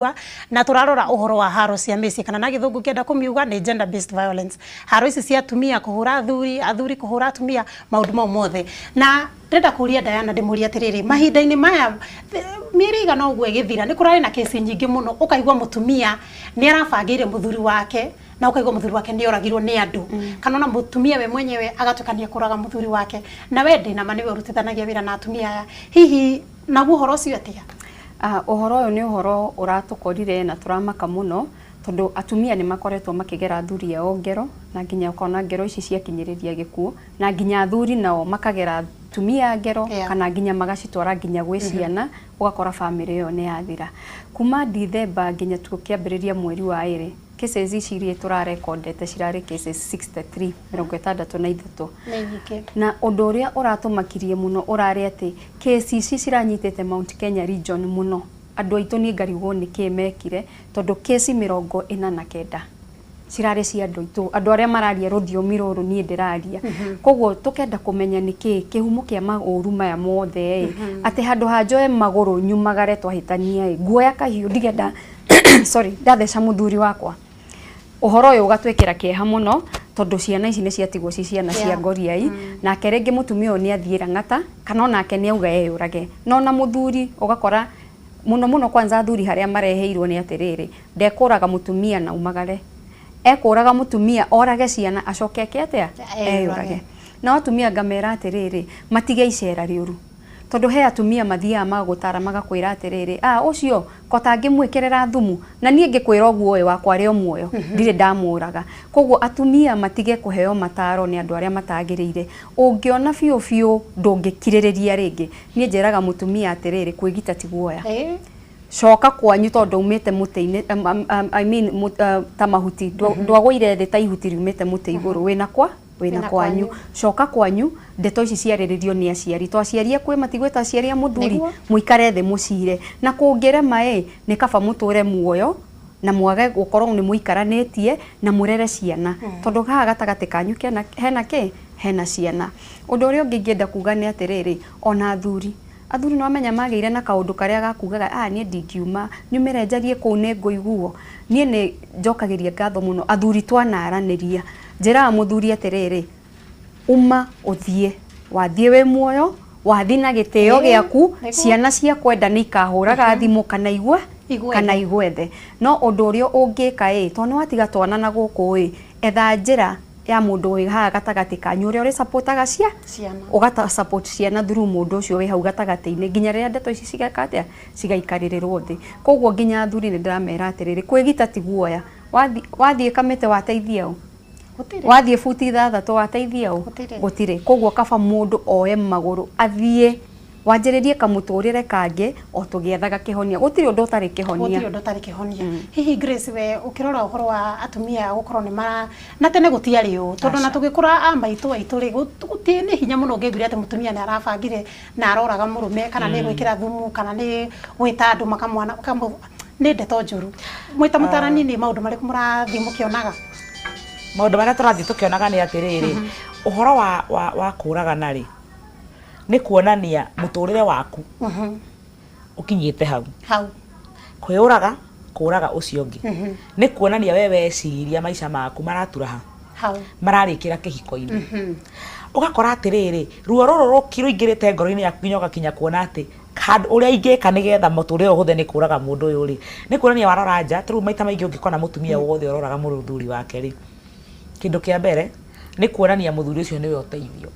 Na tũrarora ũhoro wa haro cia mĩciĩ, kana na Gĩthũngũ kĩenda kũmiuga nĩ gender based violence, haro ici cia atumia kũhũra athuri, athuri kũhũra atumia, maũndũ mau mothe. Na ndĩrenda kũria Diana, ndĩmũrie atĩrĩrĩ, mahinda-inĩ maya, mĩeri ĩigana ũguo ĩgĩthira, nĩ kũrarĩ na kesi nyingĩ mũno, ũkaigua mũtumia nĩ arabangĩire mũthuri wake na ũkaigua mũthuri wake nĩ oragirwo nĩ andũ, kana ona mũtumia we mwenyewe agatuĩka nĩ ekũraga mũthuri wake. Na we ndĩna ma nĩwe ũrutithanagia wĩra na atumia aya, hihi naguo ũhoro ũcio atĩa? Ũhoro ũyũ nĩ ũhoro ũratũkorire na tũramaka mũno, tondũ atumia nĩ makoretwo makĩgera athuri ao ngero, na nginya ũkona ngero ici ciakinyĩrĩria gĩkuũ, na nginya athuri nao makagera atumia ngero, kana nginya magacitwara nginya gwĩ ciana, ũgakora bamĩrĩ ĩyo nĩ yathira. Kuma Dithemba nginya tũkĩambĩrĩria mweri wa ĩrĩ, cases ici iria tũrarekondete cirarĩ cases 63, 63. Nĩ nyingĩ. Na ũndũ ũrĩa ũratũmakirie mũno ũrarĩ atĩ kesi ici ciranyitĩte Mount Kenya region mũno. Andũ aitũ niĩ ngarigwo nĩkĩ mekire, tondũ kesi 49 cirarĩ cia andũ aitũ, andũ arĩa mararia rũthiomi rũrũ niĩ ndĩraria. Koguo tũkenda kũmenya nĩkĩ kĩhumo kĩa maũru maya mothe ĩ, atĩ handũ ha njoe magũrũ nyumagare twahĩtania ĩ, nguoya kahiũ ndige nda sorry, ndatheca mũthuri wakwa. Ũhoro ũyũ ũgatwĩkĩra kĩeha mũno, tondũ ciana ici nĩ ciatigwo ci ciana cia ngoriai, nake rĩngĩ mũtumia ũyũ nĩ athiĩ rang'ata, kana onake nĩ auga eyũrage. No ona mũthuri ũgakora mũno mũno, kwanza athuri harĩa mareheirwo nĩ atĩrĩrĩ, ndekũraga mũtumia na umagare, ekũraga mũtumia orage ciana, acoke eke atĩa? Eyũrage. Nao atumia ngamera atĩrĩrĩ, matige icera rĩũru, tondũ he atumia mathiaga magagũtara, magakwĩra atĩrĩrĩ, a ũcio ko tangĩmwĩkĩrĩra thumu, na niĩ ngĩkwĩra ũguo ũyũ wakwa arĩ o muoyo, ndirĩ ndamũraga. Koguo atumia matige kũheo mataro nĩ andũ arĩa matagĩrĩire. Ũngĩona biũ biũ ndũngĩkirĩrĩria rĩngĩ, niĩ njĩraga mũtumia atĩrĩrĩ, kwĩgita ti guoya, coka kwanyu, tondũ umĩte mũtĩ-inĩ, I mean, ta mahuti, ndwagũire thĩ ta ihuti riumĩte mũtĩ igũrũ, wĩna kwa wĩna wĩna kwanyu. Kwanyu. Coka kwanyu, ndeto ici ciarĩrĩrio nĩ aciari, to aciari akwĩ matigwĩta aciari a mũthuri. Mũikare thĩ mũcire, na kũngĩrema ĩ, nĩ kaba mũtũre muoyo na mwage gũkorwo nĩ mũikaranĩtie na mũrere ciana, tondũ haha gatagatĩ kanyu kena hena kĩ hena ciana. Ũndũ ũrĩa ũngĩ ingĩenda kuga nĩ atĩrĩrĩ, ona athuri nĩ wamenya magĩire na kaũndũ karĩa gakugaga, a niĩ ndingiuma nyumĩre njarie kũu nĩ ngũiguo. Niĩ nĩ njokagĩria ngatho mũno athuri, twanaranĩria, njĩraga mũthuri atĩrĩrĩ, uma ũthiĩ, wathiĩ wĩ muoyo, wathi na gĩtĩo gĩaku. Ciana ciakwenda nĩ ikahũraga thimũ kana igwe igwe kana thĩ. Igwethe. No ũndũ ũrĩa ũngĩka ĩ, tondũ nĩ watiga twana na gũkũ ĩ, etha njĩra ya mũndũ wĩ haha gatagatĩ kanyu ũrĩa ũrĩ supportaga cia ciana, ũgata support ciana through mũndũ ũcio wĩ hau gatagatĩ-inĩ, nginya rĩrĩa ndeto ici cigeka atĩa, cigaikarĩrĩrwo thĩ. Koguo nginya athuri nĩ ndĩramera atĩrĩrĩ, kwĩgita ti guoya. Wathiĩ kamĩtĩ wateithia ũ? Gũtirĩ. Wathiĩ buti 6 wateithia ũ? Gũtirĩ. Gũtirĩ. Koguo kaba mũndũ oe magũrũ athiĩ, wanjĩrĩrie kamũtũrĩre kangĩ o tũgĩethaga kĩhonia. Gũtirĩ ũndũ ũtarĩ kĩhonia. Gũtirĩ ũndũ ũtarĩ kĩhonia. Hihi Grace, we ũkĩrora ũhoro wa atumia gũkorwo nĩ mara, na tene gũtiarĩ ũũ, tondũ na Aca. tũgĩkũra a maitũ aitũ rĩ, gũtirĩ, nĩ hinya mũno ũngĩaiguire atĩ mũtumia nĩ arabangire na aroraga mũrũme, kana nĩ gwĩkĩra thumu, kana nĩ gwĩta andũ makamwana nĩ ndeto njũru. Mwĩta mũtarani, nĩ maũndũ marĩkũ mũrathiĩ mũkĩonaga? Maũndũ marĩa tũrathiĩ tũkĩonaga nĩ atĩrĩrĩ, ũhoro wa kũragana rĩ, nĩ kuonania mũtũrĩre waku ũkinyĩte hau. Hau. Kwĩyũraga, kũraga ũcio ũngĩ, nĩ kuonania we weciria maica maku maratura ha? Hau. Mararĩkĩra kĩhiko-inĩ. Ũgakora atĩrĩrĩ, ruo rũrũ rũingĩrĩte ngoro-inĩ yaku nginya ũgakinya kuona atĩ handũ ũrĩa ingĩka nĩgetha mũtũrĩre ũhũthe nĩ kũraga mũndũ ũyũ rĩ, nĩ kuonania warora nja. Ta rĩu maita maingĩ ũngĩkona mũtumia wothe ũroraga mũthuri wake rĩ, kĩndũ kĩa mbere nĩ kuonania mũthuri ũcio nĩwe ũteithio.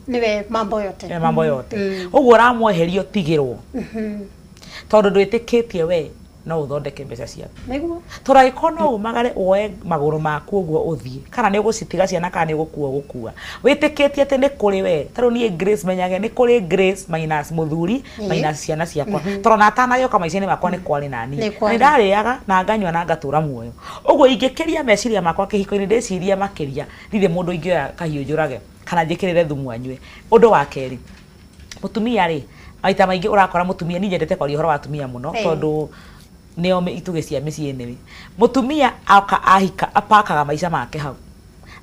Niwe mambo yote. Nĩwe mambo yote. Ũguo ũramweheria ũtigĩrwo, tondũ ndwĩtĩkĩtie we no ũthondeke mbeca ciaku. Tondũ angĩkorwo no umagare woe magũrũ maku ũguo ũthiĩ, kana nĩ ũgũcitiga ciana, kana nĩ ũgũkua ũgũkua, wĩtĩkĩtie atĩ nĩ kũrĩ we. Ta rĩu niĩ Grace menyage nĩ kũrĩ Grace minus mũthuri minus ciana ciakwa, tondũ ona atanagĩũka maica-inĩ makwa nĩ kwarĩ na niĩ. Nĩ kwarĩ. Na nĩ ndarĩaga na nganyua na ngatũra muoyo. Ũguo ingĩkĩria meciria makwa kĩhiko-inĩ, ndĩcirie makĩria, ndirĩ mũndũ ingĩoya kahiũ njũrage kana njĩkĩrĩre thumu anyue. Ũndũ wa kerĩ, mũtumia rĩ, maita maingĩ ũrakora mũtumia, niĩ nyendete kwaria ũhoro wa atumia mũno, tondũ nĩo itugĩ cia mĩciĩ. Nĩwe mũtumia oka ahika, apakaga maica make hau,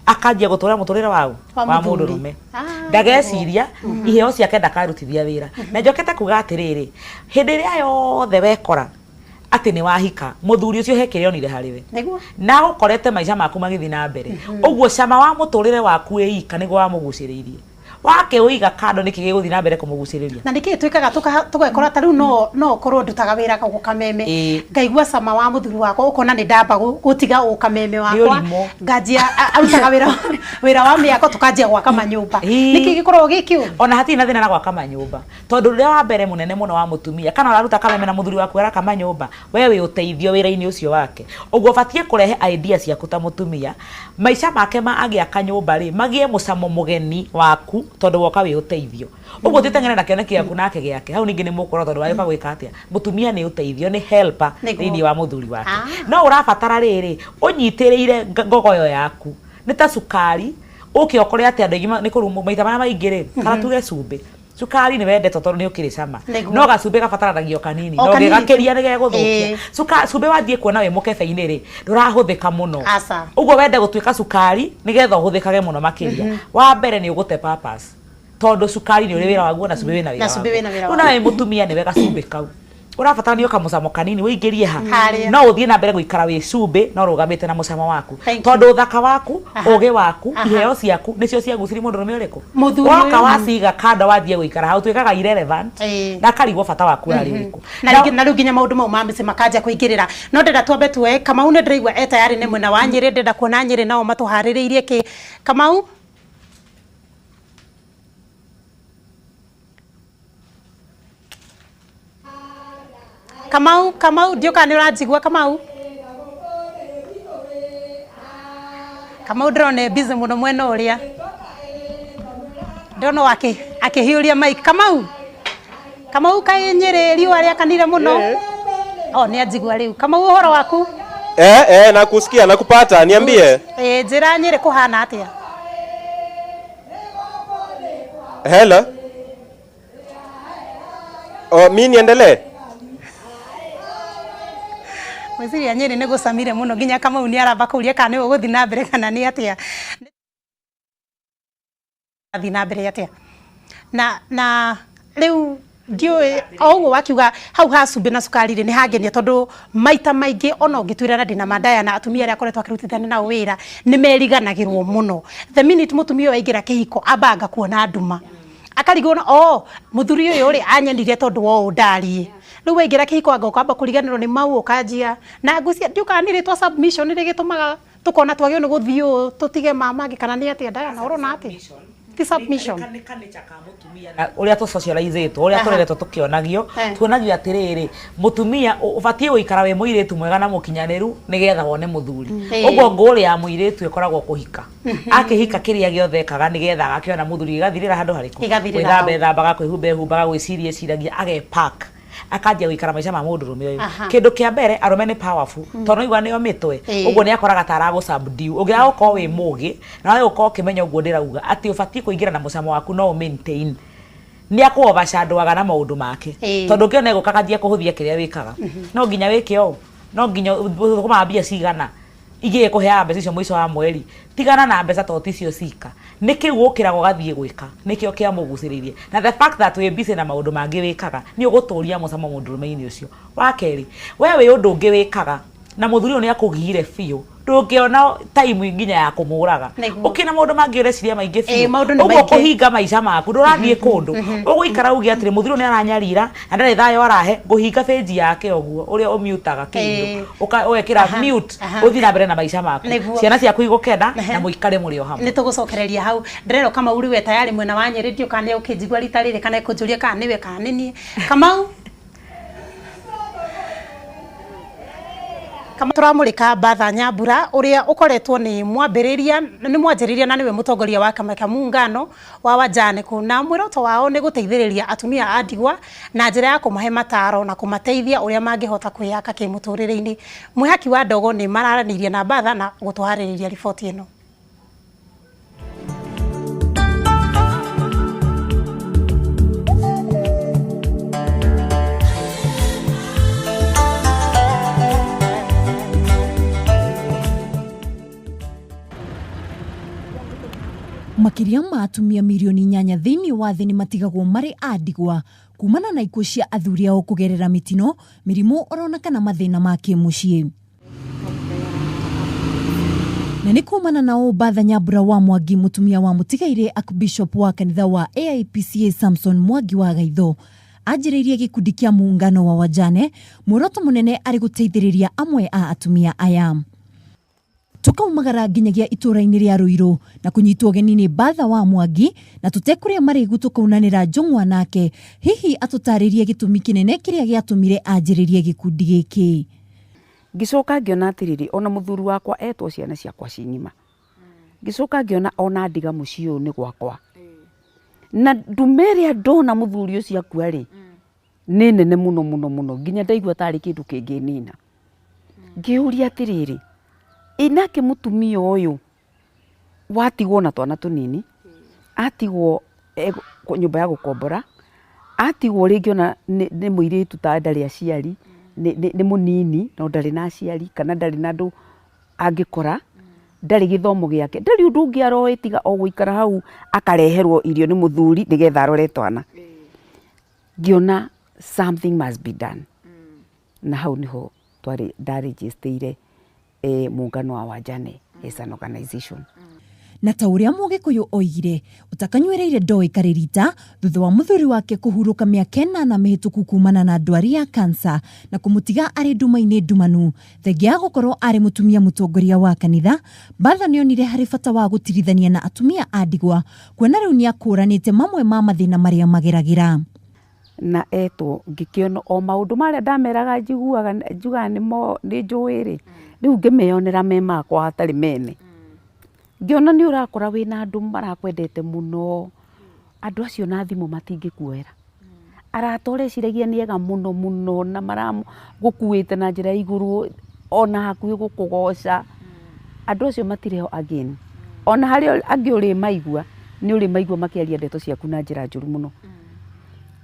akanjia gũtũra mũtũrĩre waũ? Wa wa mũthuri. Mũndũrũme. Ndageciria iheo ciake, ndakarutithia wĩra. Na njokete kuga atĩrĩrĩ, hĩndĩ ĩrĩa yothe wekora Atĩ nĩ wahika mũthuri ũcio he kĩrĩa onire harĩ we. Nĩguo. Na ũkorete maica maku magĩthiĩ na mbere ũguo, cama wa mũtũrĩre waku wĩ ika nĩguo wamũgucĩrĩirie, wakĩũiga kando nĩkĩ gĩgũthiĩ na mbere kũmũgucĩrĩria? Na nĩkĩ twĩkaga tũgekora ta rĩu no ũkorwo ndutaga wĩra gũkũ Kameme, ngaigua cama wa mũthuri wakwa, ũkona nĩ ndamba gũtiga ũkameme wakwa, ũrimũ. Nganjia arutaga wĩra wa mĩako, tũkanjia gwaka manyũmba. Nĩkĩ gĩkoragwo gĩ kĩũru? Ona hatirĩ na thĩna na gwaka manyũmba, tondũ rĩrĩa wa mbere mũnene mũno wa mũtumia kana ũraruta kameme na mũthuri waku araka manyũmba, we wĩ ũteithio wĩra-inĩ ũcio wake. Ũguo ũbatiĩ kũrehe idea ciaku ta mũtumia, maica make ma agĩaka nyũmba rĩ magĩe mũcamo mũgeni waku, tondũ woka wĩ ũteithio. Ũguo tĩteng'ere na kĩoneki gĩaku nake gĩake hau ningĩ nĩ mũkũrora, tondũ wagĩũka gwĩka atĩa? Mũtumia nĩ ũteithio, nĩ helper thĩinĩ wa mũthuri wake. No ũrabatara rĩrĩ ũnyitĩrĩire ngogoyo yaku nĩ ta cukari, ũke ũkore atĩ andũ aingĩ nĩ kũrumwo maita marĩa maingĩ rĩ, kana tuge cumbĩ. Cukari nĩ wendetwo tondũ nĩ ũkĩrĩ cama, no gacumbĩ gabataranagia o kanini, O na kanini. ũngĩgakĩria nĩ gegũthũkia. Cumbĩ wathiĩ kuona wĩ mũkebe-inĩ rĩ, ndũrahũthĩka mũno. Aca. Ũguo wende gũtuĩka cukari nĩgetha ũhũthĩkage mũno makĩria. Wa mbere nĩ ũgũte purpose, tondũ cukari nĩ ũrĩ wĩra waguo na cumbĩ wĩna wĩra Na cumbĩ wĩna wĩra. Rĩu nawe mũtumia nĩwe gacumbĩ kau, ũrabatarania kamũcamo kanini ũingĩrie ha. Harĩa. No ũthiĩ na mbere gũikara wĩ cumbĩ no rũgamĩte na mũcamo waku. Thank you. Tondũ ũthaka waku, ũgĩ waku, iheo ciaku nĩcio ciagucirie mũndũrũme ũrĩkũ? Mũthuri Woka ũyũ. Waciga kando, wathiĩ gũikara hau tuĩkaga irrelevant, na akarigwo bata waku warĩ ũrĩkũ. Na rĩngĩ na rĩu nginya maũndũ mau ma mĩciĩ makanjia kũingĩrĩra. No ndĩrenda twambe tuoe Kamau, nĩ ndĩraigua e tayarĩ nĩ mwena wa Nyĩrĩ. Ndĩrenda kuona Nyĩrĩ nao matũharĩrĩirie kĩ. Kamau, Kamau, Kamau, ndiũka nĩ ũranjigua Kamau? Kamau ndĩrona e busy mũno mwena ũrĩa, ndĩrona o akĩhiũria mic. Kamau, Kamau, kaĩ Nyĩrĩ riũa rĩakanire mũno? O nĩ anjigua rĩu. Kamau, ũhoro waku? Eh, nakusikia, nakupata, niambie. Ĩ njĩra Nyĩrĩ kũhana atĩa? Hello. Oh, mi niendelee? Ngwĩciria Nyĩrĩ nĩ gũcamire mũno nginya Kamau nĩ aramba kũria kana nĩwe ũgũthiĩ na mbere kana nĩ atĩa, athiĩ na mbere atĩa. Na rĩu ndiũĩ o ũguo wakiuga hau ha cumbĩ na cukari rĩ, nĩ hangenia, tondũ maita maingĩ ona ũngĩtuĩra na ndĩna mandaya na atumia arĩa akoretwo akĩrutithania nao wĩra nĩ meriganagĩrwo mũno. The minute mũtumia ũyũ aingĩra kĩhiko, ambanga kuona nduma, akarigwo na o mũthuri ũyũ rĩ anyenire tondũ wa ũũ ndariĩ. Rĩu waingĩra kĩhiko anga ũkamba kũriganĩrwo nĩ mau, ũkanjia na ngwĩciria ndiũkaga nĩ rĩtwa submission rĩgĩtũmaga tũkona twagĩrĩirwo nĩ gũthiĩ ũũ tũtige mama kana nĩ atĩa. Diana, ũrona atĩa? Ti submission? Nĩ kanĩca ka mũtumia na ũrĩa tũ socializĩtwo, ũrĩa tũreretwo tũkĩonagio. Tuonagio atĩrĩrĩ, mũtumia ũbatiĩ gũikara wĩ mũirĩtu mwega na mũkinyanĩru nĩgetha wone mũthuri. Ũguo ngũrĩ ya mũirĩtu ĩkoragwo kũhika. Akĩhika, kĩrĩa gĩothe ekaga nĩgetha agakĩona mũthuri gĩgathirĩra handũ harĩkũ? Gĩgathirĩra Gwĩthamba hau. ethambaga, kwĩhumba ehumbaga, gwĩciria eciragia, agepark, akanjia gũikara maica ma mũndũrũme ũyũ. Kĩndũ kĩa mbere, arũme nĩ powerful, tondũ nĩigua nĩo mĩtwe. Ũguo nĩ akoraga ta aragũ subdue ũngĩaga gũkorwo wĩ mũgĩ na wage gũkorwo ũkĩmenya ũguo ndĩrauga atĩ ũbatiĩ kũingĩra na mũcamo waku no ũ maintain, nĩ akũ overshadowaga na maũndũ make. Tondũ ũngĩona egũka akanjia kũhũthia kĩrĩa wĩkaga, no nginya wĩke ũũ, no nginya ũthũkũmaga mbia cigana, igĩ kũheaga mbeca icio mũico wa mweri. Tigana na mbeca, tondũ ticio cika nĩ kĩu ũkĩraga ũgathiĩ gwĩka nĩkĩo kĩamũgucĩrĩirie. Na the fact that wĩ busy na maũndũ mangĩ wĩkaga, nĩ ũgũtũria mũcamo mũndũrũme-inĩ ũcio. Wa kerĩ, we wĩ ũndũ ũngĩ wĩkaga na mũthuri ũyũ nĩ akũgiire biũ, ndũngĩona time nginya ya kũmũraga. Ũkĩna maũndũ mangĩ ũreciria maingĩ biũ. Maũndũ nĩ Ũguo maingĩ. Kũhinga maica maku, ndũrathiĩ kũndũ, ũgũikara uge atĩrĩ, mũthuri ũyũ nĩ aranyarira na ndarĩ thayũ arahe, ngũhinga page yake ũguo ũrĩa ũmutaga kĩndũ. Ũgekĩra mute, ũthiĩ na mbere na maica maku. Ciana ciaku igũkena na mũikare mũrĩ o hamwe. Nĩ tũgũcokereria hau. Ndĩrerwo Kamau rĩu e tayarĩ mwena wa Nyĩrĩ. Ndiũ kana nĩ ũkĩnjigua rita rĩrĩ kana ekũnjũria kana nĩwe kana nĩ niĩ. Kamau, Kamau, tũramũrĩka Mbatha Nyambura ũrĩa ũkoretwo nĩ mwambĩrĩria, nĩ mwanjĩrĩria na nĩwe mũtongoria wa kama kĩa muungano wa wajane kũ, na mwĩroto wao nĩ gũteithĩrĩria atumia a ndigwa na njĩra ya kũmahe mataro na kũmateithia ũrĩa mangĩhota kwĩyaka kĩmũtũrĩre-inĩ. Mwĩhaki wa ndogo nĩ mararanĩirie na Mbatha na gũtũharĩrĩria riboti ĩno. Makĩria ma atumia mirioni 8 thĩinĩ wa thĩ nĩ matigagwo marĩ a ndigwa kumana na ikuũ cia athuri ao kũgerera mĩtino, mĩrimũ orona kana mathĩna ma kĩmũciĩ. Na nĩ kumana na ũũ Batha Nyambura wa Mwangi, mũtumia wa mũtigairĩ Archbishop wa kanitha wa AIPCA Samson Mwangi wa Gaitho, anjĩrĩirie gĩkundi kĩa Muungano wa Wajane, muoroto mũnene arĩ gũteithĩrĩria amwe a atumia aya. Tũkaumagara nginyagia itũũra-inĩ rĩa Ruiru na kũnyitwo ũgeni nĩ Batha wa Mwangi, na tũtekũrĩa marĩgu tũkaunanĩra njũng'wa nake, hihi atũtarĩrie gĩtũmi kĩnene kĩrĩa gĩatũmire anjĩrĩrie gĩkundi gĩkĩ. Ngĩcoka ngĩona atĩrĩrĩ, ona mũthuri wakwa etwo ciana ciakwa ci ng'ima. Ngĩcoka ngĩona ona ndiga mũciĩ ũyũ nĩ gwakwa. Na ndume ĩrĩa ndona mũthuri ũcio akua rĩ, nĩ nene mũno mũno mũno nginya ndaigua tarĩ kĩndũ kĩngĩnina. Ngĩũria atĩrĩrĩ, ĩ nake mũtumia ũyũ watigwo na twana tũnini, atigwo nyũmba ya gũkombora, atigwo rĩngĩ ona nĩ mũirĩtu ta ndarĩ aciari, nĩ mũnini no ndarĩ na aciari kana ndarĩ na andũ angĩkora, ndarĩ gĩthomo gĩake, ndarĩ ũndũ ũngĩ aroĩ tiga o gũikara hau akareherwo irio nĩ mũthuri nĩgetha arore twana. Ngĩona something must be done. Na hau niho ndarĩnjĩstĩire Muungano wa Wajane as an organization. Na ta ũrĩa Mũgĩkũyũ oigire, ũtakanyuĩrĩire ndoĩ karĩ rita, thutha wa mũthuri wake kũhurũka mĩaka 8 mĩhĩtũku kumana na ndwari ya kansa na kũmũtiga arĩ nduma-inĩ ndumanu, thengia ya gũkorwo arĩ mũtumia mũtongoria wa kanitha, Batha nĩonire harĩ bata wa gũtirithania na atumia a ndigwa, kuona rĩu nĩakũranĩte mamwe ma mathĩna marĩa mageragĩra. Na etwo ngĩkĩona o maũndũ marĩa ndameraga njiguaga njugaga nĩmo nĩ njũĩ rĩ, rĩu ngĩmeyonera me makwa hatarĩ mene. Ngĩona nĩ ũrakora wĩna andũ marakwendete mũno, andũ acio na thimũ matingĩkuoera. Arata ũreciragia nĩ ega mũno mũno na maragũkuĩte na njĩra ya igũrũ ona hakuhĩ gũkũgoca, andũ acio matirĩ ho again. Ona harĩa angĩ ũrĩmaigua, nĩ ũrĩmaigua makĩaria ndeto ciaku na njĩra njũru mũno.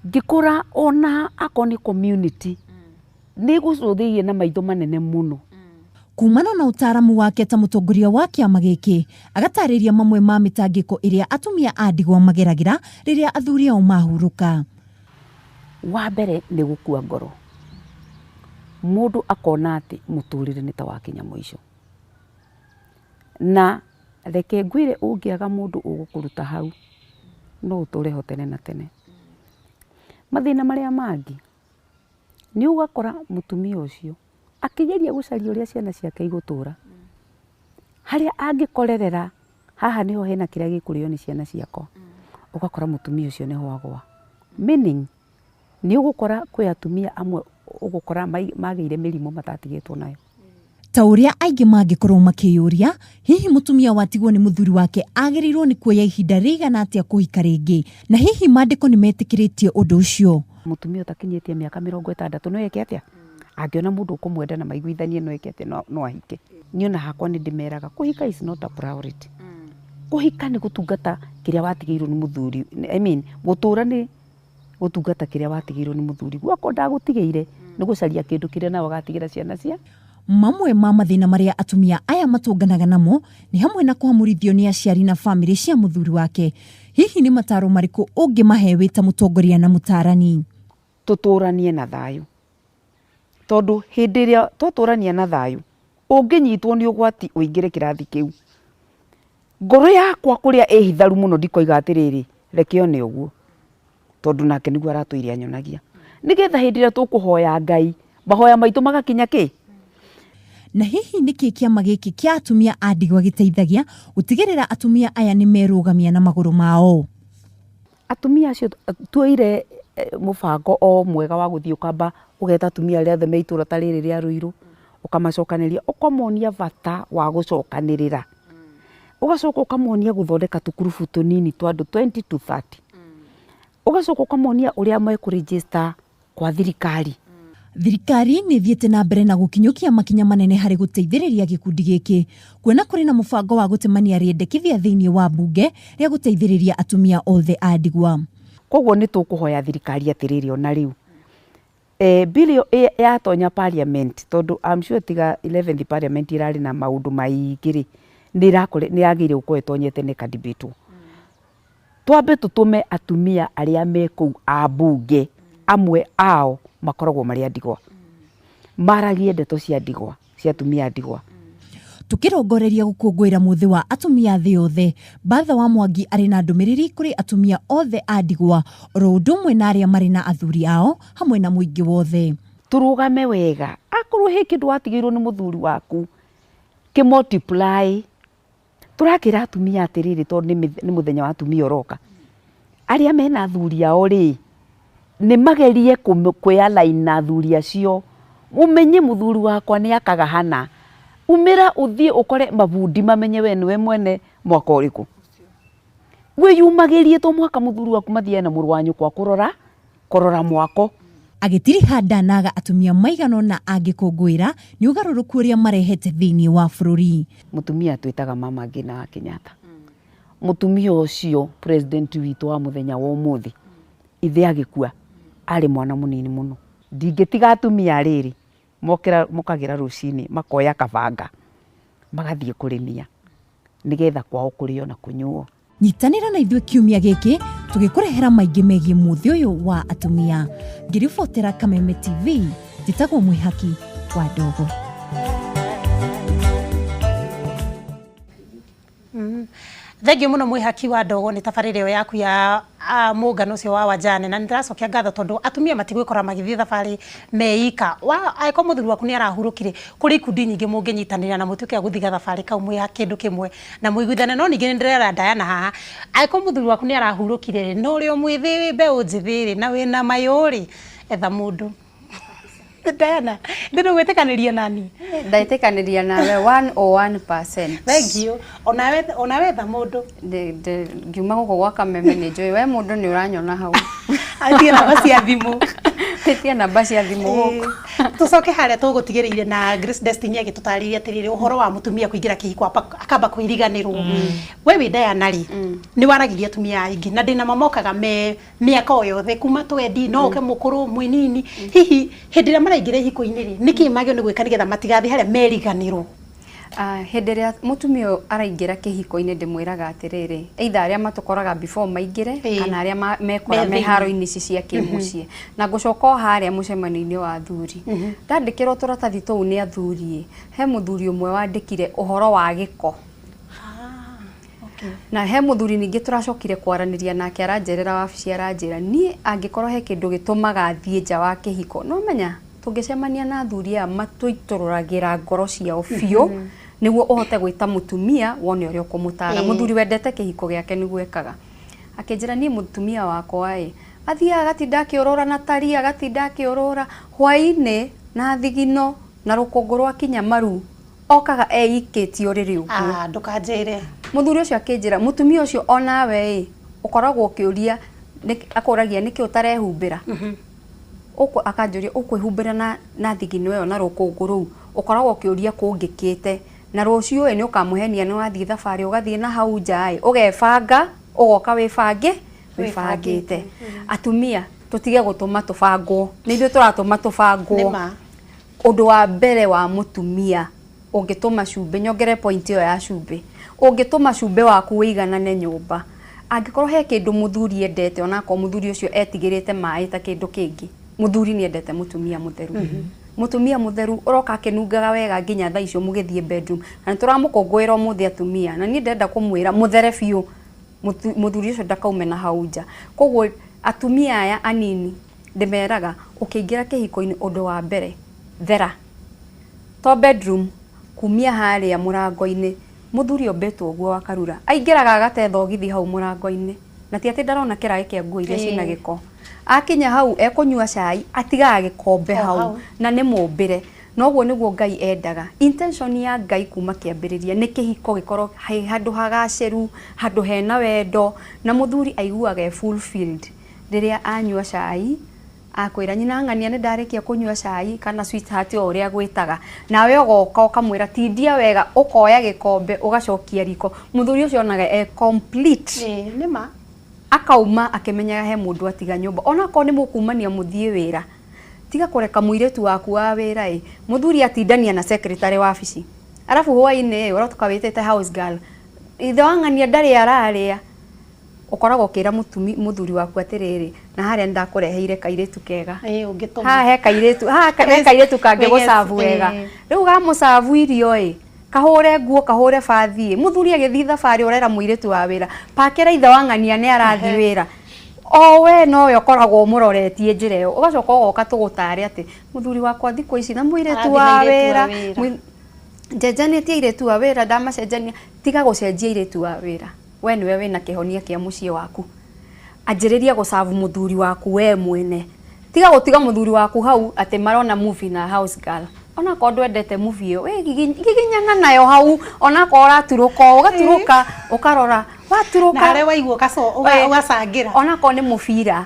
Ngĩkora ona akorwo nĩ community, nĩ gũcũthĩirie na maitho manene mũno. Kumana na ũtaaramu wake ta mũtongoria wa kĩama gĩkĩ, agatarĩria mamwe ma mĩtangĩko ĩrĩa atumia a ndigwa mageragĩra rĩrĩa athuri ao mahurũka. Wa mbere nĩ gũkua ngoro. Mũndũ akona atĩ mũtũrĩre nĩ ta wakinya mũico. Na reke ngwĩre ũngĩaga mũndũ ũgũkũruta hau, no ũtũre ho tene na tene. Mathĩna marĩa mangĩ, nĩ ũgakora mũtumia ũcio akĩgeria gũcaria ũrĩa ciana ciake igũtũra. Harĩa angĩkorerera, haha nĩho hena kĩrĩa gĩkũrĩo nĩ ciana ciakwa. Ũgakora mũtumia ũcio nĩho agwa. Meaning, nĩ ũgũkora kwĩ atumia amwe ũgũkora magĩire mĩrimũ matatigĩtwo nayo. Ta ũrĩa aingĩ mangĩkorwo makĩyũria, hihi mũtumia watigwo nĩ mũthuri wake agĩrĩirwo nĩ kuoya ihinda rĩigana atĩa kũhika rĩngĩ, na hihi maandĩko nĩ metĩkĩrĩtie ũndũ ũcio? Mũtumia ũtakinyĩtie mĩaka 60 no eke atĩa? Angĩona mũndũ ũkũmwenda na maiguithanie no eke atĩa? No ahike. Niĩ ona hakwa nĩ ndĩmeraga kũhika is not a priority. Kũhika nĩ gũtungata kĩrĩa watigĩirwo nĩ mũthuri. I mean, gũtũra nĩ gũtungata kĩrĩa watigĩirwo nĩ mũthuri. Guoko ndagũtigĩire nĩ gũcaria kĩndũ kĩrĩa nawe ũgatigĩra ciana cia. Mamwe ma mathĩna marĩa atumia aya matũnganaga namo nĩ hamwe na kũhamũrithio nĩ aciari na bamĩrĩ cia mũthuri wake. Hihi nĩ mataro marĩkũ ũngĩmahe wĩ ta mũtongoria na mũtarani? Tũtũranie na thayũ. Tondũ hĩndĩ ĩrĩa twatũrania na thayũ, ũngĩnyitwo nĩ ũgwati ũingĩre kĩrathi kĩu. Ngoro yakwa kũrĩa ĩhitharu mũno ndikoiga atĩrĩrĩ, reke one ũguo. Tondũ nake nĩguo aratũire anyonagia. Nĩgetha hĩndĩ ĩrĩa tũkũhoya Ngai, mahoya maitũ magakinya kĩ? Na hihi nĩkĩ kĩama gĩkĩ kĩa atumia a ndigwa gĩteithagia gũtigĩrĩra atumia aya nĩ merũgamia na magũrũ mao? Atumia acio tuoire mũbango o mwega wa gũthiĩ ũkamba ũgeta atumia arĩa othe me itũra ta rĩrĩ rĩa Ruiru, ũkamacokanĩria, ũkamonia bata wa gũcokanĩrĩra. Ũgacoka ũkamonia gũthondeka tũkurubu tũnini twa andũ 20 to 30. Ũgacoka ũkamonia ũrĩa mekũregister kwa thirikari. Thirikari nĩ ĩthiĩte na mbere na gũkinyũkia makinya manene harĩ gũteithĩrĩria gĩkundi gĩkĩ, kuona kũrĩ na mũbango wa gũtemania rĩendekithia thĩinĩ wa mbunge rĩa gũteithĩrĩria atumia othe a ndigwa. Koguo nĩ tũkũhoya thirikari atĩrĩrĩ ona rĩu bill ĩyo yatonya parliament, tondũ I'm sure tiga 11th parliament ĩrarĩ na maũndũ maingĩ rĩ, nĩ yagĩrĩire gũkorwo ĩtonyete na ĩkadebatwo. Twambe tũtũme atumia arĩa me kũu a mbunge, amwe ao makoragwo marĩ a ndigwa, maragie ndeto cia ndigwa, cia atumia a ndigwa. Tũkĩrongoreria gũkũngũĩra mũthĩ wa atumia thĩ yothe, Bertha wa Mwangi arĩ na ndũmĩrĩri kũrĩ atumia othe a ndigwa oro ũndũ ũmwe na arĩa marĩ na athuri ao hamwe na mũingĩ wothe. Tũrũgame wega, akorwo he kĩndũ watigĩirwo nĩ mũthuri waku, kĩ multiply. Tũrakĩra atumia atĩrĩrĩ, tondũ nĩ mũthenya wa atumia ũroka, arĩa mena athuri ao rĩ, nĩ magerie kwĩ align na athuri acio. Ũmenye mũthuri wakwa nĩ akaga hana, umĩra ũthiĩ ũkore mabundi mamenye we nĩwe mwene mwaka ũrĩkũ. Wĩyumagĩrie, to mũhaka mũthuri waku mathiage na mũrũ wa nyũkwa kũrora mwako. Agĩtiriha ndanaga atumia maigana ũna angĩkũngũĩra nĩ ũgarũrũku ũrĩa marehete thĩinĩ wa bũrũri. Mũtumia twĩtaga Mama Ngina wa Kenyatta. Mũtumia ũcio president witũ wa mũthenya wa ũmũthĩ, ithe agĩkua arĩ mwana mũnini mũno. Ndingĩtiga atumia rĩrĩ mokagĩra rũcinĩ makoya kabanga magathiĩ kũrĩmia nĩgetha kwao kũrĩo na kũnyuo. Nyitanĩra na ithuĩ kiumia gĩkĩ tũgĩkũrehera maingĩ megiĩ mũthĩ ũyũ wa atumia. Ngĩribotera Kameme TV, njĩtagwo Mwĩhaki wa Ndogo. Thengiũ mũno Mwĩhaki wa Ndogo nĩ tabarĩra ĩyo yaku ya mũngano ũcio wa wajane, na nĩndĩracokia ngatho tondũ atumia matigwĩkora magĩthiĩ thabarĩ meika. Angĩkorwo mũthuri waku nĩ arahurũkire, kũrĩ ikundi nyingĩ mũngĩnyitanĩra na mũtuĩke a gũthiĩ gathabarĩ kau mwĩ kĩndũ kĩmwe na mũiguithane. No ningĩ nĩndĩrera Diana haha, angĩkorwo mũthuri waku nĩ arahurũkire rĩ, na ũrĩ o mwĩthĩ wĩ mbeũ njĩthĩ rĩ, na wĩna mayũ rĩ, etha mũndũ. Diana, ndĩrĩ gwĩtĩkanĩria nani? Ndetĩkanĩria nawe 101%. Thank you. Onawe etha mũndũ. Ngiuma gũkũ gwa Kameme nĩ njũĩ we mũndũ nĩ ũranyona hau. Atie namba cia thimũ. Ĩtie namba cia thimũ gũkũ. Tũcoke harĩa tũgũtigĩrĩire na Grace Destiny agĩtũtarĩria atĩrĩrĩ ũhoro wa mũtumia kũingĩra kĩhiko akamba kwĩriganĩrwo. We wĩ Diana rĩ, nĩ waragĩria atumia aingĩ na ndĩna mamokaga me mĩaka o yothe kuma twendi no ũke mũkũrũ mwĩnini, hihi hĩndĩ ĩrĩa maraingĩra ihiko-inĩ rĩ, nĩkĩ magĩrĩirwo nĩ gwĩka nĩgetha matigathiĩ harĩa meriganĩrwo? Hĩndĩ ĩrĩa mũtumia ũyũ araingĩra kĩhiko-inĩ ndĩmwĩraga atĩrĩrĩ, either arĩa matũkoraga before maingĩre kana arĩa mekora me haro-inĩ ici cia kĩmũciĩ. Na ngũcoka o harĩa mũcemanio-inĩ wa athuri. Ndandĩkĩrwo tũratathi tũu nĩ athuri, he mũthuri ũmwe wandĩkire ũhoro wa gĩko. Na he mũthuri ningĩ tũracokire kwaranĩria nake aranjerera wabici aranjĩra niĩ angĩkorwo he kĩndũ gĩtũmaga thiĩ nja wa kĩhiko, no menya tũngĩcemania na athuri aya matũitũrũragĩra ngoro ciao biũ nĩguo ũhote gwĩta mũtumia wone ũrĩa ũkũmũtara. Mũthuri wendete kĩhiko gĩake nĩguo ekaga. Akĩnjĩra niĩ mũtumia wakwa ĩ athiaga agatinda akĩũrũra na tari, agatinda akĩũrũra hwaĩ-inĩ na thigino na rũkũngũ rwakinya maru okaga eikĩtie ũrĩrĩ ũguo. Ndũkanjĩre. Mũthuri ũcio akĩnjĩra mũtumia ũcio onawe ĩ ũkoragwo ũkĩũria, akũragia nĩkĩ ũtarehumbĩra. Akanjũria ũkwĩhumbĩra na thigino ĩyo na rũkũngũ rũu, ũkoragwo ũkĩũria kũngĩkĩte na rũciũ ĩ nĩ ũkamũhenia nĩ wathiĩ thabarĩ ũgathiĩ na hau nja ĩ ũgebanga ũgoka wĩbangĩte. Atumia tũtige gũtũma tũbangwo, nĩ ithuĩ tũratũma tũbangwo. Ũndũ wa mbere wa mũtumia ũngĩtũma cumbĩ, nyongere point ĩyo ya cumbĩ, ũngĩtũma cumbĩ waku wĩiganane nyũmba, angĩkorwo he kĩndũ mũthuri endete, onakorwo mũthuri ũcio etigĩrĩte maĩ ta kĩndũ kĩngĩ, mũthuri nĩ endete mũtumia mũtheru. Mũtumia mũtheru ũroka akĩnungaga wega nginya thaa icio mũgĩthiĩ bedroom. Na nĩ tũramũkũngũĩra ũmũthĩ atumia, na niĩ ndĩrenda kũmwĩra mũthere biũ, mũthuri ũcio ndakaume na hau nja. Koguo atumia aya anini ndĩmeraga ũkĩingĩra kĩhiko-inĩ ũndũ wa mbere thera, to bedroom kumia harĩa mũrango-inĩ. Mũthuri ombĩtwo ũguo wa karura aingĩraga agate thogithi hau mũrango-inĩ, na ti atĩ ndarona kĩraĩ kĩa nguo iria ciĩna gĩko. Akinya hau ekũnyua cai atigaga gĩkombe hau na nĩ mũmbĩre. Na ũguo nĩguo Ngai endaga. Intention ya Ngai kuma kĩambĩrĩria nĩ kĩhiko gĩkorwo he handũ hagacĩru, handũ hena wendo, na mũthuri aiguaga e fulfilled rĩrĩa anyua cai akwĩra nyina ng'ania nĩ ndarĩkia kũnyua cai kana sweetheart o ũrĩa gwĩtaga, nawe ũgoka ũkamwĩra tindia wega, ũkoya gĩkombe ũgacokia riko. Mũthuri ũcio onaga e complete. Nĩ ma. Akauma akĩmenyaga he mũndũ atiga nyũmba, onakorwo nĩ mũkumania mũthiĩ wĩra, tiga kũreka mũirĩtu waku wa wĩra ĩ mũthuri atindania na secretary wabici, arabu hwaĩ-inĩ ĩ ũrotoka wĩtĩte house girl, ithe wa ng'ania ndarĩ ararĩa. Ũkoragwo ũkĩra mũtumi mũthuri waku atĩrĩrĩ, na harĩa nĩndakũreheire kairĩtu kega. Ĩĩ ũngĩtũma. Haha he kairĩtu, haha he kairĩtu kangĩgũcabu wega. Rĩu gamũcabu irio ĩ, kahũre nguo, kahũre bathi ĩ, mũthuri agĩthiĩ thabarĩ ũrera mũirĩtu wa wĩra, pakĩra ithe wa ng'ania nĩ arathiĩ wĩra. O we nowe ũkoragwo ũmũroretie njĩra ĩyo, ũgacoka ũgoka tũgũtare atĩ mũthuri wakwa thikũ ici na mũirĩtu wa wĩra, njenjanĩtie airĩtu a wĩra ndamacenjania, tiga gũcenjia airĩtu a wĩra. We nĩwe wĩna kĩhonia kĩa mũciĩ waku. Anjĩrĩria gũ serve mũthuri waku we mwene. Tiga gũtiga mũthuri waku hau atĩ marona movie na house girl. Onakorwo ndwendete movie ĩyo, we giginyana nayo hau, onakorwo ũraturũka ũũ, ũgaturũka ũkarora, waturũka. Na harĩa waigua ũgacangĩra. Onakorwo nĩ mũbira,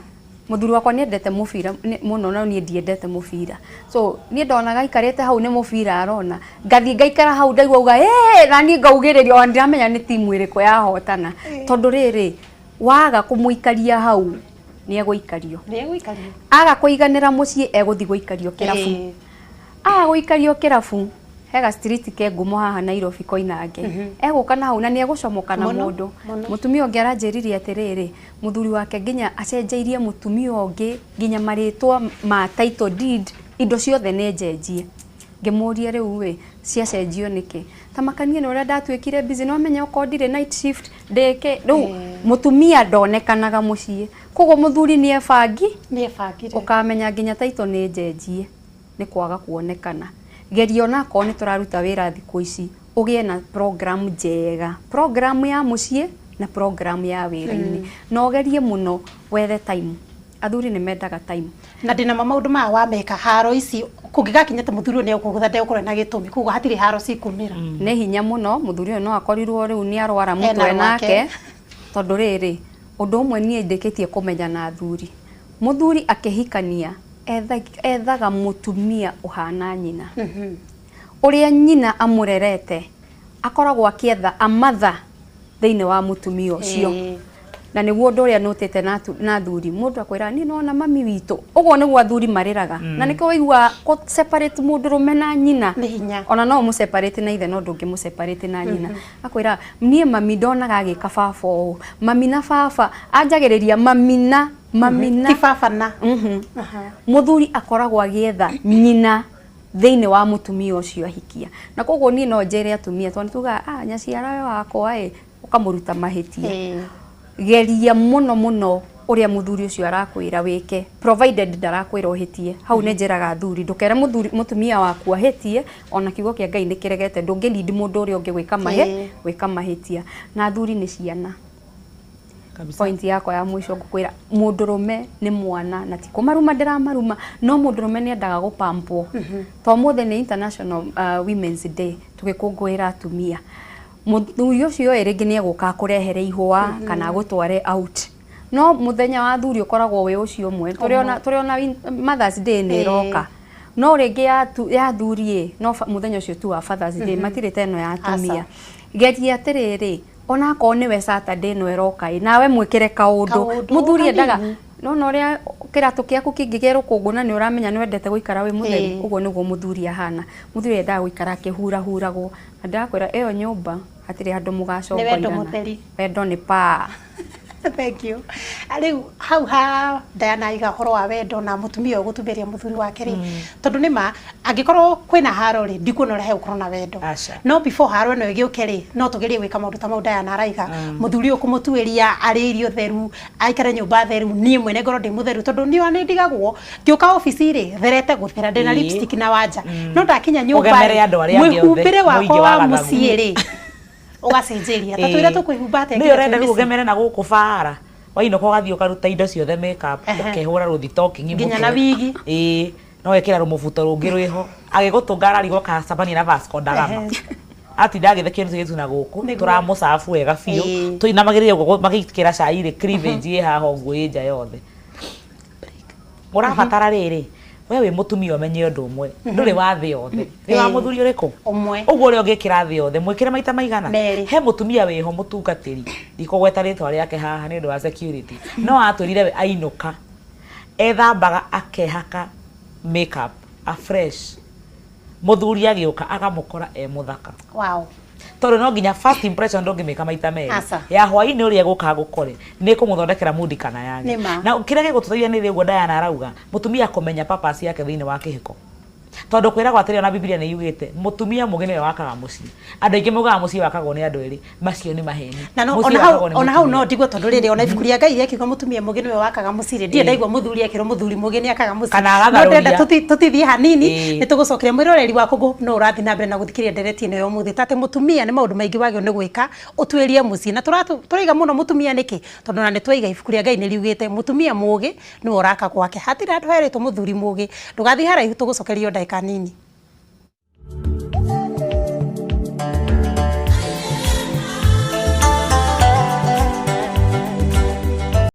Mũthuri wakwa nĩ endete mũbira mũno no niĩ ndiendete mũbira. So niĩ ndonaga aikarĩte hau nĩ mũbira arona, ngathiĩ ngaikara hau ndaigua auga ĩĩ na niĩ ngaugĩrĩria ona ndiramenya nĩ timu ĩrĩkũ yahotana. Tondũ rĩrĩ, waga kũmũikaria hau nĩ egũikario. Aga kũiganĩra mũciĩ egũthiĩ gũikario kĩrabu. Aga gũikario kĩrabu, he ga street ke ngumo haha Nairobi Koinange, egũka na hau na nĩ egũcomoka na mũndũ. Mũtumia ũngĩ aranjĩrire atĩrĩrĩ, Mũthuri wake nginya acenjeirie mũtumia ũngĩ nginya marĩtwa ma title deed, indo ciothe nĩ njenjie. Ngĩmũria rĩu ĩ, ciacenjio nĩkĩ? Ta makanie nĩ ũrĩa ndatuĩkire busy, nĩ wamenya okorwo ndirĩ night shift, ndĩkĩ, rĩu mũtumia ndonekanaga mũciĩ. Koguo mũthuri nĩ ebangi, ũkamenya nginya title nĩ njenjie nĩ kwaga kuonekana. Geria onakorwo nĩ tũraruta wĩra thikũ ici, ũgĩe na program njega, program ya mũciĩ na program ya wĩra-inĩ. Na ũgerie mũno wethe time. Athuri nĩ mendaga time. Na ndĩna ma maũndũ maya wameka haro ici kũngĩgakinya atĩ mũthuri ũyũ nĩ egũkũgũtha ndegũkorwo ena gĩtũmi koguo hatirĩ haro cikumĩra. Nĩ hinya mũno mũthuri ũyũ no akorirwo rĩu nĩ arwara mũtwe nake tondũ rĩrĩ, ũndũ ũmwe niĩ ndĩkĩtie kũmenya na athuri, mũthuri akĩhikania ethaga mũtumia ũhana nyina. Ũrĩa nyina amũrerete akoragwo akĩetha a mother thĩinĩ wa mũtumia ũcio. Na nĩguo ũndũ ũrĩa nũtĩte na athuri, mũndũ akwĩraga niĩ nĩwona mami witũ, ũguo nĩguo athuri marĩraga. Na nĩkĩo ũiguaga kũ separate mũndũrũme na nyina, Nĩ hinya. ona no ũmũ separate na ithe no ndũngĩmũ separate na nyina. Akwĩraga niĩ mami ndonaga agĩka baba ũũ, mami na baba, anjagĩrĩria mami na, mami na. Ti baba na. Mũthuri akoragwo agĩetha nyina thĩinĩ wa mũtumia ũcio ahikia. Na koguo niĩ no njĩre atumia tondũ nĩ tugaga ah nyaciara wakwa ĩ, ũkamũruta mahĩtia. Geria mũno mũno ũrĩa mũthuri ũcio arakwĩra wĩke provided ndarakwĩra ũhĩtie. Hau nĩ njĩraga athuri ndũkere mũthuri mũtumia waku ahĩtie ona kiugo kĩa Ngai nĩ kĩregete ndũngĩ lead mũndũ ũrĩa ũngĩ gwĩka gwĩka mahĩtia. Na athuri nĩ ciana. Kabisa. Point yakwa ya mũico ngũkwĩra mũndũrũme nĩ mwana na ti kũmaruma ndĩramaruma no mũndũrũme nĩ endaga gũpampwo. Ta ũmũthĩ nĩ International Women's Day tũgĩkũngũĩra atumia. Mũthuri ũcio ĩ rĩngĩ nĩ egũka akũrehere ihũa kana agũtware out. No mũthenya wa athuri ũkoragwo wĩ ũcio ũmwe. Tũrĩ ona Mother's Day nĩ ĩroka. No rĩngĩ ya athuri ĩ no mũthenya ũcio tu wa Father's Day matirĩ ta ĩno ya atumia. Geria atĩrĩrĩ, onakorwo nĩwe Saturday ĩno ĩroka ĩ, nawe mwĩkĩre kaũndũ. Kaũndũ Mũthuri endaga, kanini. nĩwona ũrĩa kĩratũ gĩaku kĩngĩgĩa rũkũngũ na nĩ ũramenya nĩ wendete gũikara wĩ mũtheru, ũguo nĩguo mũthuri ahana. Mũthuri endaga gũikara akĩhurahuragwo. Na ndĩrakwĩra ĩyo nyũmba hatirĩ handũ Nĩ wendo mũgacogoirana. mũtheri. Wendo nĩ paa. Thank you. Rĩu hau ha Diana aiga ũhoro wa wendo na mũtumia ũyũ gũtumberia mũthuri wake rĩ, tondũ nĩ ma angĩkorwo kwĩna haro rĩ, ndikuona ũrĩa hegũkorwo na wendo. Aca. No before haro ĩno ĩgĩũke rĩ, no tũgerie gwĩka maũndũ ta mau Diana araiga. Mũthuri ũyũ kũmũtuĩria, arĩe irio theru, aikare nyũmba theru, niĩ mwene ngorwo ndĩ mũtheru tondũ niĩ ona nĩ ndigagwo ngĩũka obici rĩ, therete gũthera ndĩna lipstick na wanja. No ndakinya nyũmba Ũgemere rĩ, andũ arĩa angĩ othe, mwĩhumbĩre mũingĩ wakwa wa wa gathagu. mũciĩ rĩ, ũgacenjeria. Ta twĩre tũkwĩhumba atĩa Nĩ nginya ũrenda twĩ rĩu mĩciĩ? ũgemere na gũkũ bara wainũka ũgathiĩ ũkaruta indo ciothe make up ũkehũra rũthitokingi Nginya na mũtwe. wigi. Ĩĩ no wekĩra rũmũbuto rũngĩ rwĩho agĩgũtũnga ararigwo kacemania na Vasco da Gama. Atinda agĩthekio nĩ tũirĩtu na gũkũ tũramũcabu wega biũ tũinamagĩrĩire ũguo magĩkĩra cai rĩ cleavage ĩ haha ũguo ĩ nja yothe. Ũrabatara rĩrĩ we wĩ mũtumia ũmenye ũndũ ũmwe ndũrĩ wa thĩ yothe wĩ wa mũthuri ũrĩkũ Ũmwe. ũguo ũrĩa ũngĩkĩra thĩ yothe mwĩkĩre maita maigana Merĩ. He mũtumia wĩho mũtungatĩri ndikũgweta rĩtwa rĩake haha nĩ ũndũ wa security no atwĩrire we ainũka ethambaga akehaka make up a fresh mũthuri agĩũka agamũkora e mũthaka. Wow. Tondũ no nginya first impression ndũngĩmĩka maita merĩ. Aca. Ya hwaĩ-inĩ ũrĩa ĩgũka gũkore nĩ ĩkũmũthondekera mundi kana yage. Nĩ ma. Na kĩrĩa gĩgũtũteithia nĩ ũguo Diana arauga, mũtumia kũmenya purpose yake thĩinĩ wa kĩhiko. Tondũ kwĩragwo atĩrĩ, ona Bibilia nĩ yugĩte mũtumia mũgĩ nĩwe wakaga mũciĩ. Andũ aingĩ maugaga mũciĩ wakagwo nĩ andũ erĩ, macio nĩ maheni. Na no Mũciĩ ona hau, wakagwo nĩ ona hau mũtumia. No ndigwo, tondũ rĩrĩ, ona ibuku rĩa Ngai rĩakiuga mũtumia mũgĩ nĩwe wakaga mũciĩ rĩ, ndirĩ ndaigua mũthuri akĩrwo mũthuri mũgĩ nĩ akaga mũciĩ. Kana No ndĩrenda agagarũria. Tũtithie hanini. Nĩ tũgũcokeria mwĩroreri waku ngũ no ũrathiĩ na mbere na gũthikĩrĩria ndereti ĩno ya ũmũthĩ, ta atĩ mũtumia nĩ maũndũ maingĩ wagĩrĩirwo nĩ gwĩka ũtuĩrie mũciĩ, na tũraiga mũno mũtumia nĩkĩ? Tondũ ona nĩ twaiga ibuku rĩa Ngai nĩ riugĩte mũtumia mũgĩ nĩwe ũraka gwake, hatirĩ handũ herĩtwo mũthuri mũgĩ. Ndũgathiĩ haraihu, tũgũcokerio ndagĩka nini.